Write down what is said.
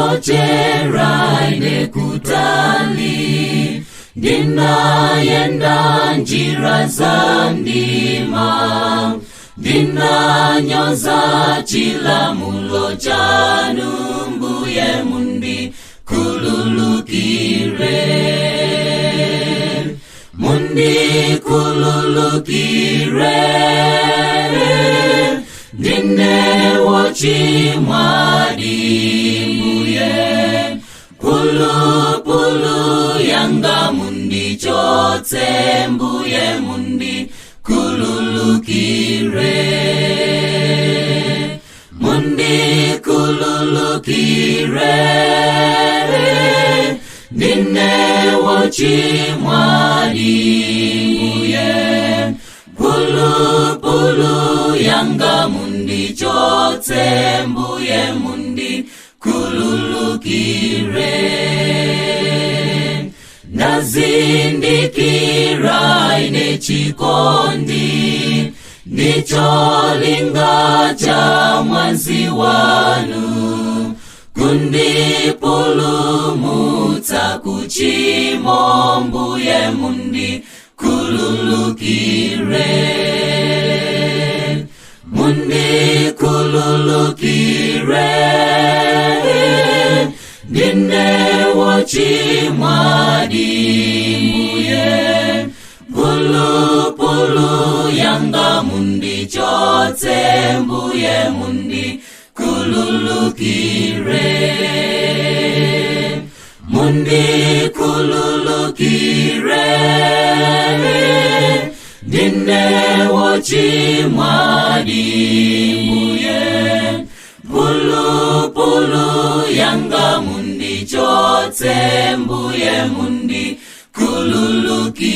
Ndinasochera ine kutali, ndinayenda njira za mdima, ndinanyoza chilamulo chanu, Mbuye mundikhululukire, mundikhululukire. Ndine wochimwadi Mbuye, pulupulu yanga mundichotse, Mbuye mundikhululukire, mundikhululukire. Ndine wochimwadi Mbuye, pulupulu yanga mundichotse, Mbuye mundikhululukire. Ndazindikira ine chikondi ndicholinga cha mwazi wanu, kundipulumutsa kuchimo, Mbuye mundikhululukire, mundikhululukire. Ndine wochimwadi Mbuye, pulupulu yanga mundichotse, Mbuye mundikhululukire, mundikhululukire. Ndine wochimwadi Mbuye, pulupulu yanga mundichotse, Mbuye mundikhululukire.